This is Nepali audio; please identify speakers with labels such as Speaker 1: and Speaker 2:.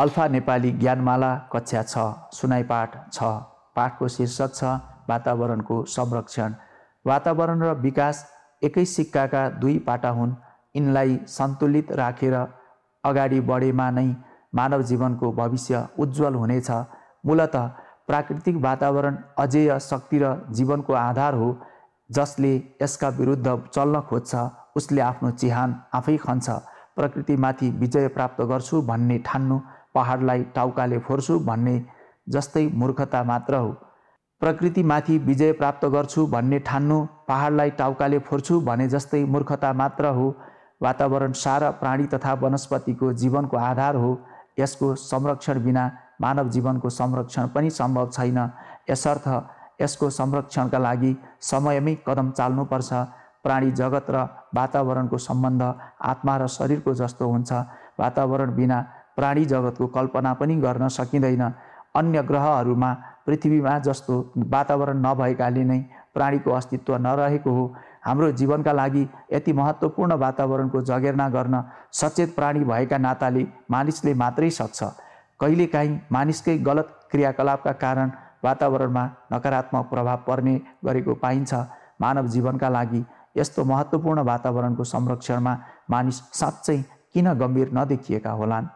Speaker 1: अल्फा नेपाली ज्ञानमाला कक्षा 6 सुनाइ पाठ 6। पाठको शीर्षक छ वातावरणको संरक्षण। वातावरण र विकास एकै सिक्काका दुई पाटा हुन्। यिनलाई सन्तुलित राखेर अगाडि बढेमा नै मानव जीवनको भविष्य उज्जवल हुनेछ। मूलतः प्राकृतिक वातावरण अजेय शक्ति र जीवनको आधार हो। जसले यसका विरुद्ध चल्न खोज्छ उसले आफ्नो चिहान आफै खन्छ। प्रकृतिमाथि विजय प्राप्त गर्छु भन्ने ठान्नु पहाडलाई टाउकाले फोर्छु भन्ने जस्तै मूर्खता मात्र हो। प्रकृतिमाथि विजय प्राप्त गर्छु भन्ने ठान्नु पहाडलाई टाउकाले फोर्छु भने जस्तै मूर्खता मात्र हो। वातावरण सारा प्राणी तथा वनस्पतिको जीवनको आधार हो। यसको संरक्षण बिना मानव जीवनको संरक्षण पनि सम्भव छैन। यसर्थ यसको संरक्षणका लागि समयमै कदम चाल्नुपर्छ। प्राणी जगत र वातावरणको सम्बन्ध आत्मा र शरीरको जस्तो हुन्छ। वातावरण बिना प्राणी जगतको कल्पना पनि गर्न सकिँदैन। अन्य ग्रहहरूमा पृथ्वीमा जस्तो वातावरण नभएकाले नै प्राणीको अस्तित्व नरहेको हो। हाम्रो जीवनका लागि यति महत्त्वपूर्ण वातावरणको जगेर्ना गर्न सचेत प्राणी भएका नाताले मानिसले मात्रै सक्छ। कहिलेकाहीँ मानिसकै गलत क्रियाकलापका कारण वातावरणमा नकारात्मक प्रभाव पर्ने गरेको पाइन्छ। मानव जीवनका लागि यस्तो महत्त्वपूर्ण वातावरणको संरक्षणमा मानिस साँच्चै किन गम्भीर नदेखिएका होलान्?